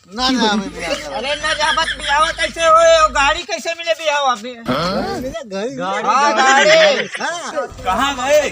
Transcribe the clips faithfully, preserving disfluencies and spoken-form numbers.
ना, ना, हमें बियाह करा। अरे ना जाबा त बियाह कैसे होए? गाड़ी कैसे मिले बियाह में? हाँ? गाड़ी, हाँ, गाड़ी। हाँ। कहाँ भाई?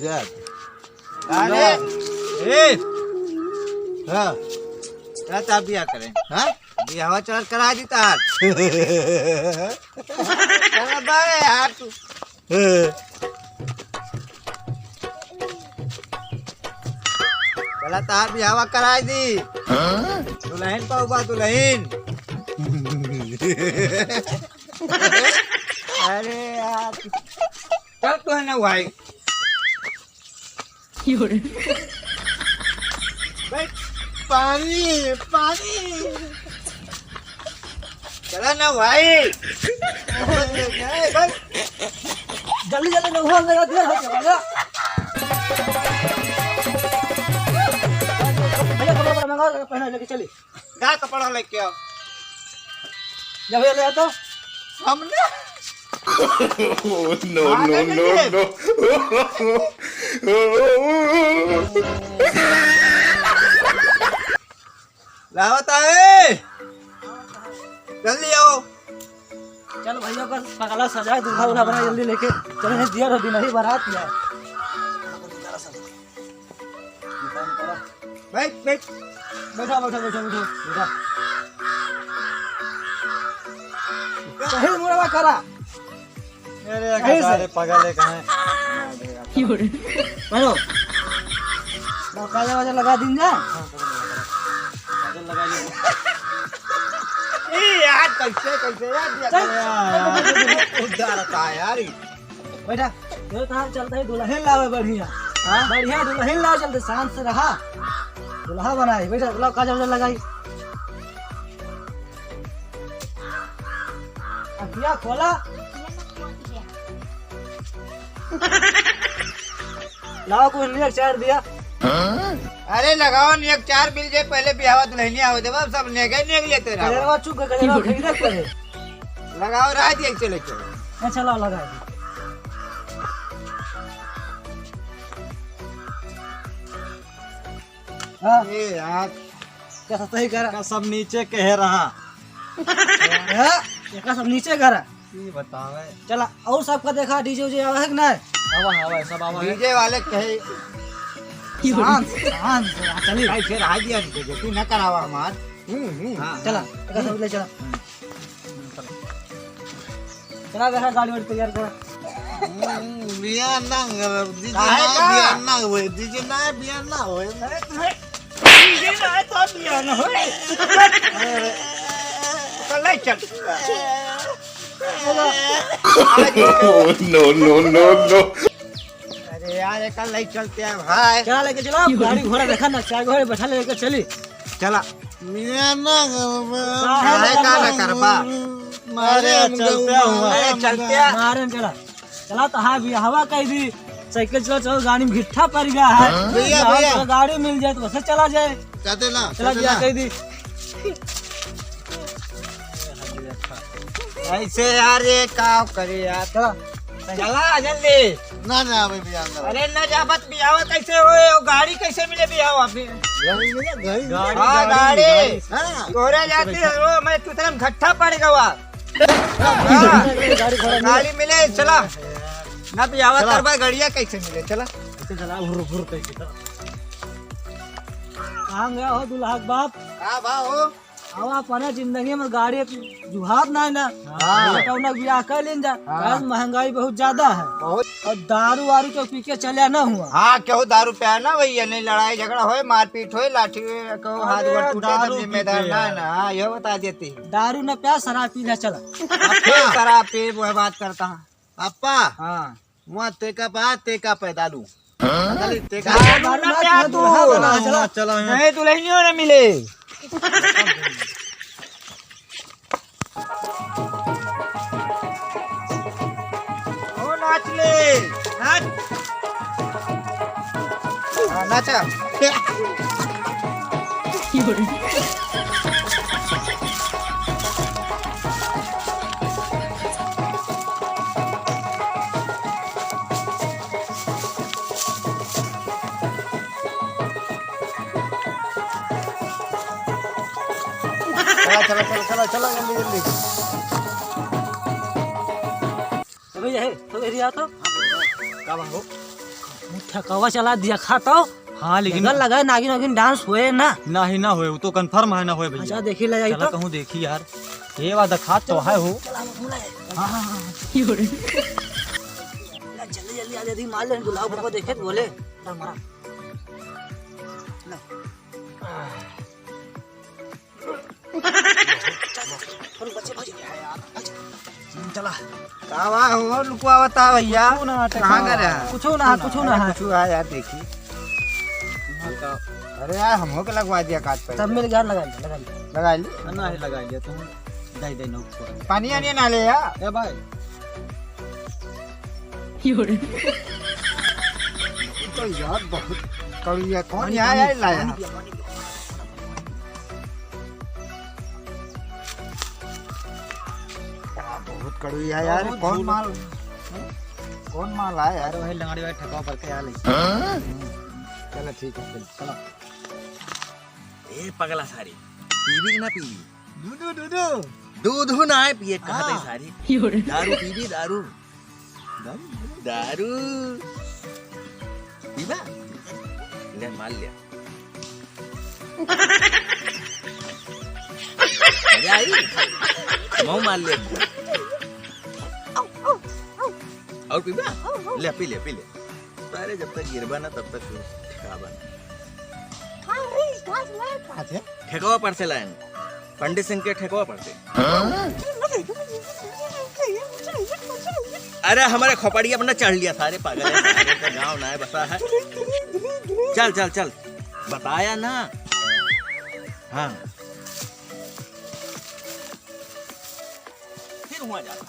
जा। अरे, ए। हाँ। का ता बियाह करें? हाँ? बियाह चल करा दी तार। चल बे यार तू। चला तार बियाह कराई दी। हाँ? दुल्हन पाउबा दुल्हन। अरे यार, चल तू है ना भाई। बैठ। पानी, पानी। चला ना भाई। जल्दी, जल्दी नौहा लगा दिया, हो गया, लगा। भैया, कपड़ा, कपड़ा मंगाओ, पहना लेके चली। का कपड़ा लेके आओ? जब ये ले आ तो। हमने No, no, no, no, no। लावत है। जल्दी आओ। चल भैया, बस पगला सजाए, दूल्हा उल्हा बनाए, जल्दी लेके चल। नहीं दिया रहो, दिन ही बारात है। बैठ, बैठ। बैठा, बैठा, बैठा, बैठा, बैठा। सही मुड़वा करा। अरे, कैसे? सारे पागल है कहाँ? हेलो। ना, काजल वाजल लगा दीन जा। ए यार, कैसे, कैसे यार, दिया चल। करे यार। बहुत डर था यार। बैठा, ये तो हम चलते ही दुल्हन लावे बढ़िया। हाँ? बढ़िया दुल्हन लावे चलते, शांत से रहा। दुल्हा बनाई, बैठा, लाओ काजल वाजल लगाई। अखिया खोला। लाओ कुछ नेग चार दिया। अरे लगाओ नेग चार मिल जाए, पहले बियाह दुल्हनिया हो देवा, सब नेगे नेग लेते रहो। गजरवा चुक गए, गजरवा खरीदे के पड़े। लगाओ, राह दिए, चले चलो। अच्छा, लाओ, लगा दे। हाँ। ए यार। का सब सही करा? का सब नीचे कह रहा। हाँ, एका सब नीचे करा। ई बतावे। चला, और सबका देखा, डीजे उजे आवा है कि नहीं? आवा, आवा, सब आवा है। डीजे वाले कहे। शांत, शांत, चली। भाई, फिर आ गया इनके, जो तू ना करावा हमार। हम्म, हम्म। हाँ, चला, हाँ। एका सब ले चला। हम्म। चला, देखा, गाड़ी वाड़ी तैयार करा। हम्म, बियाह ना करब, डीजे काहे ना का? बियाह ना होए, डीजे ना बियाह ना होए। अरे, तुम्हें डीजे ना है तो बियाह ना होए। चल, ले चल। No, no, no, no। अरे यार, एका ले चलते हैं भाई। चला लेके चला, गाड़ी घोड़ा देखा ना, चार घोड़े बैठा लेके चली। चला। मियाँ ना करबा। काहे का ना करबा? मारे हम चलते गऊ, हुआ। मारे अरे हम चलते गऊ। हैं। मारे चला। चला तो हाँ भी हवा कह दी। साइकिल चला, चलो गाड़ी में घिट्ठा पड़ गया है। भैया, गाड़ी भैया। तो गाड़ी मिल जाए तो बस चला जाए। चलते ना, चला चलते भैया ना। कह दी। ऐसे यार, ये का करे यार? चला। चला जल्दी। ना, ना, अभी बियाह ना। अरे ना जाबा त बियाह कैसे होए? वो गाड़ी कैसे मिले बियाह में? गाड़ी मिले, गाड़ी मिले। गाड़ी, हाँ, गाड़ी, गाड़ी। गाड़ी। हाँ। तोरे जाती है, वो मैं तुतरम घट्ठा पड़ गवा। हाँ। गाड़ी घोड़ा मिले। गाड़ी मिले, चला। ना बियाह चला। करबा, गड़िया कैसे मिले? चला। ऐसे चला, हुर, हुर करके चला। कहाँ गया हो दुल्हा के बाप? का बा हो? अब अपने जिंदगी में गाड़ी एक जुहात ना है ना। हाँ। बेटा उन्हें बियाह कर लेन जा। हाँ। आज महंगाई बहुत ज्यादा है। बहुत। और दारू वारू तो पी के चले ना हुआ। हाँ, केहू दारू पिया ना भैया, नहीं लड़ाई झगड़ा होए, मारपीट होए, लाठी होए, केहू हाथ अरे, गोड़ टूटे, दारू तब जिम्मेदार पी के ना है यार। ना। हाँ, यह बता देती। दारू ना पिया, शराब पी ले, चला। अब फिर शराब पी, वह बात करता है। अप्पा। हाँ। वहाँ तेका पा, तेका पैदालू। हाँ? तेका दारू ना पिया तू। हाँ, चला, चला। नहीं, दुल्हनियों ना मिले। ओ नाच ले, नाच। हाँ, नाचा। चला, चला, चला, चला, चला, जल्दी, जल्दी। अबे ये, तो एरिया तो। का बा हो? ठेकवा चला दिया खा तो। हाँ, लेकिन लगन लगा नागिन वागिन dance होए ना। नाही ना होए, वो तो confirm है ना होए भैया। अच्छा, देखी ले जाई चला तो। कहूँ देखी यार। ये वादा खात तो है हो। चला, हम बुलाए। हाँ, हाँ, हाँ। जल्दी, जल्दी आ, जल्दी मार ले, दुल्हा को देखे तो बोले। चल, मारा। थोड़ी बच्चे भाग जाए। चला। का बा हो, लुकवा बता भैया। कुछू ना हटे, कहाँ का गए रहा? कुछू ना, कुछू ना अरे, है। कुछू है यार, देखी। अरे यार, हमहू के लगवा दिया काट पे। सब मिल गया, लगा लिया, लगा लिया। लगा ली? ना, ही लगा लिया तुम। दे दे नौ सौ। पानी आनी ना ले यार। ए भाई। तो यार बहुत कड़ू है। कौन पानी, यहाँ पानी, आया लाया? पानी पिया, पानी पिया। बहुत कड़ू है यार। बहुत कौन झूठ। माल, कौन माल आया यार? अरे भाई, लंगड़ी भाई ठेकवा पर के आ ले। हाँ? चलो ठीक है, चलो। चलो। ए पगला सारी, पीबी कि ना पीबी? दूधू, दूधू। दूधू ना है पिए, कहत है हाँ। सारी। दारू पीबी, दारू। दारू, दारू। पीबा? ले, मार लिया। मजा आई? मऊ मार लिया। और पीबा? ले, पी ले, पी ले। अरे, जब तक गिरबा ना, तब तक ठेकाबा ना। हाँ, रे, घास लाए। अच्छा। ठेकवा पर से लाएन। पंडित सिंह के ठेकवा पर से। हाँ? अरे, हमारे खोपड़ी अपना चढ़ लिया, सारे पागल है, सारे का गाँव ना है, बसा है। चल, चल, चल, बताया ना। हाँ। फिर हुआ जाता।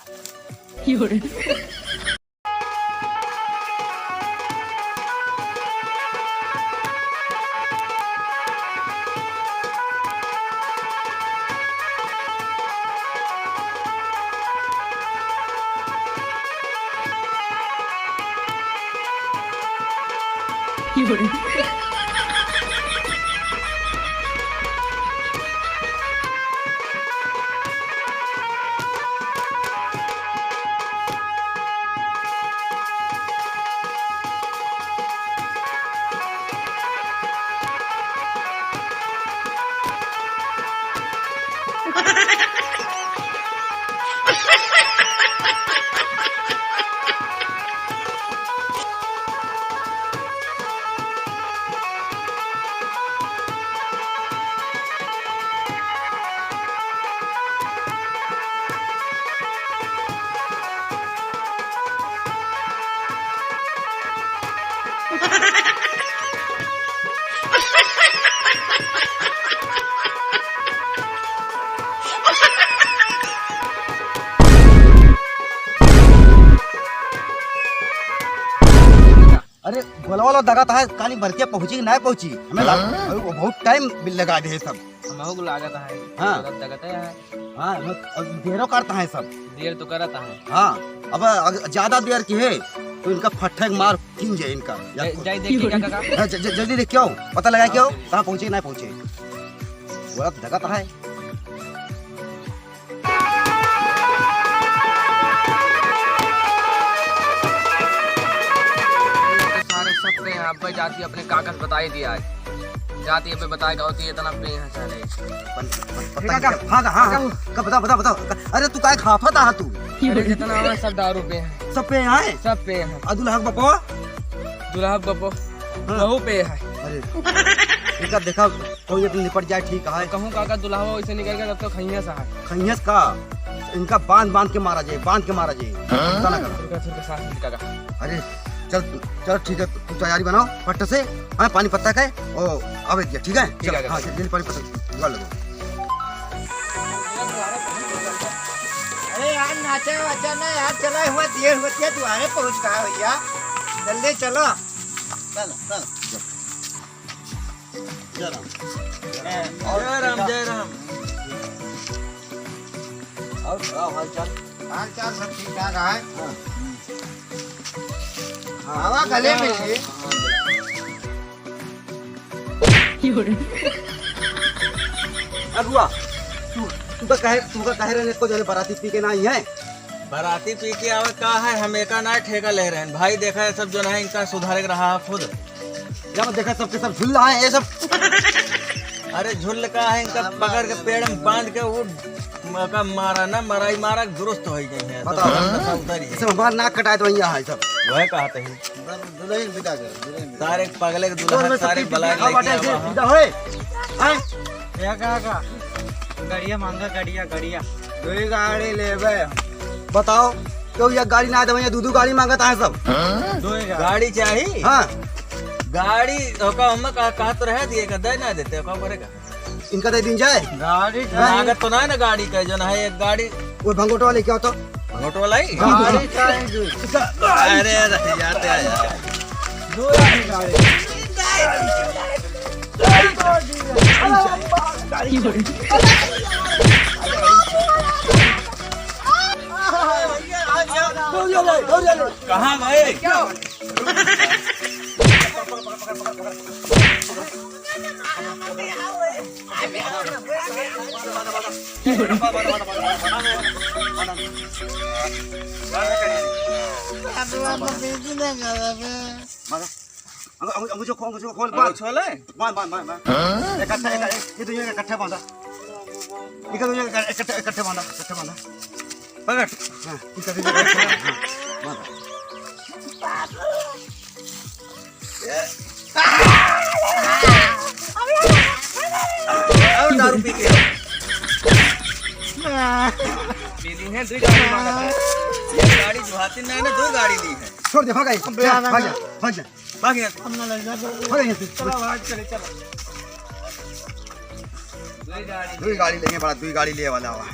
अरे, गोलवा वाला दगा तो है, काली बरतिया पहुँची कि नाहीं पहुँची? हमें लाग-, हाँ? अरे, वो बहुत time भी लगा दे सब। हमहू को लागत है, हाँ। लागत है। हाँ, अब देरो करता है सब। देर तो करत है। हाँ, अब अग-, ज्यादा देर की है, तो इनका फट्ठे के मार किन जाए इनका। जा-, जाई देखी काका। हाँ, ज-, ज-, जल्दी देख के आओ, पता लगा के आओ, हाँ, कहाँ पहुँचे, नाहीं पहुँचे। वो अब दगा तो है। सारे सब पे हैं, अब्बे जाती अपने काका से बताई दिया आज। जाती अब्बे बताए का होती है, इतना पे हैं सारे। पन-, पन-, पता काका, नहीं क्या। हाँ, हाँ, हाँ। काका। का बता, बता, बता। अरे तू काहे खाफत आहा तू? अरे जितना है सब दारू पे हैं। सब पे हैं? सब पे हैं। आ दुल्हा के बपो? दुल्हा के बपो। हाँ। बहू पे है। अरे, इनका देखा, कोई एक निपट जाए, ठीक है। कहूँ काका दुल्हवा वैसे निकल गया, तब तो खइया सा है। खइया सा का? इनका बांध, बांध के मारा जाए, बांध के मारा जाए। हाँ? पता ना करा। रुका, रुका, सांस ले काका। अरे, चल, चल, ठीक है, तू तैयारी बनाओ, फट से। हाँ, पानी पत्ता का है, ओ, आवे दिया, ठीक है? ठीक चल, है, हाँ, ठीक। चल, जल्दी पानी पत्ता जुगाड़ लगो। अरे यार, नाचा वाचा ना यार, चला हुआ, देर होती है, दुआरे पहुँच गया भैया, जल्दी चलो। चलो, चलो। जय राम। जय राम, जय राम। और बताओ हाल चाल? हाल चाल सब ठीक ठाक है। हाँ। हाँ, हवा गले में है। हाँ, हाँ। अगुआ, तू तुका कहे, तुका कहे रहे को जने बाराती पी के ना आई है। बाराती पी के आवे का है, हम एका ना ठेका ले रहे हैं भाई। देखा है सब जो ना है, इनका सुधारे के रहा है खुद। जब देखा सबके सब झुल्ला है ये सब। अरे झुल्ल का है, इनका पकड़ के पेड़ में बांध के वो मका मारा ना, मराई मारा, दुरुस्त हो गई है। बताओ। सब उधर ही है। इसे हमारा नाक कटाए तो वही है सब। वह कहते हैं। दुल्हन विदा कर, दुल्हन विदा। सारे पगले के दुल्हन, सारे बलाय लेके आवा। विदा होए। हैं? क्या, क्या, क्या? गड़िया मांगा, गड़िया, गड़िया। दो ही गाड़ी लेबे। बताओ, क्यों ये गाड़ी ना देवे, ये दू दू गाड़ी मांगत है सब। दो ही गाड़ी। गाड़ी चाहिए? हाँ। गाड़ी, ओका हम कहा, कहा तो रह दिए, का दे ना देते, ओका बोले का? इनका दे दीन जाए। गाड़ी चाहिए। लागत तो ना है ना गाड़ी का, जो ना है एक गाड़ी। वो भंगोट वाले क्या होता? भंगोट वाला ही? गाड़ी चाहिए। अरे, अरे, जाते हैं यार। दो ही गाड़ी। कहाँ भाई? अंगू-, अंगू-, अंगूछो खो-, अंगूछो खोल, बांध। अंगूछो ले? बांध, बांध, बांध, बांध। हाँ? इकट्ठा, इकट्ठा, ये दुनिया का इकट्ठा बांधा। इनका दुनिया का इकट्ठा, इकट्ठा बांधा, इकट्ठा बांधा। पकड़। हाँ, इनका दुनिया का इकट्ठा बांधा। हाँ, बांधा। और दारू पी के। पी ली है, दो गाड़ी मांगा है। ये गाड़ी जो हाथी ना है ना, दो गाड़ी ली है। छोड़ दे, भाग, भाग, भाग, भाग। भाग यहाँ से। हम ना ले जा, भाग यहाँ से। चलो, भाग, चले, चलो। दुई गाड़ी। दुई गाड़ी लेंगे, बड़ा, दुई गाड़ी ले वाला हुआ।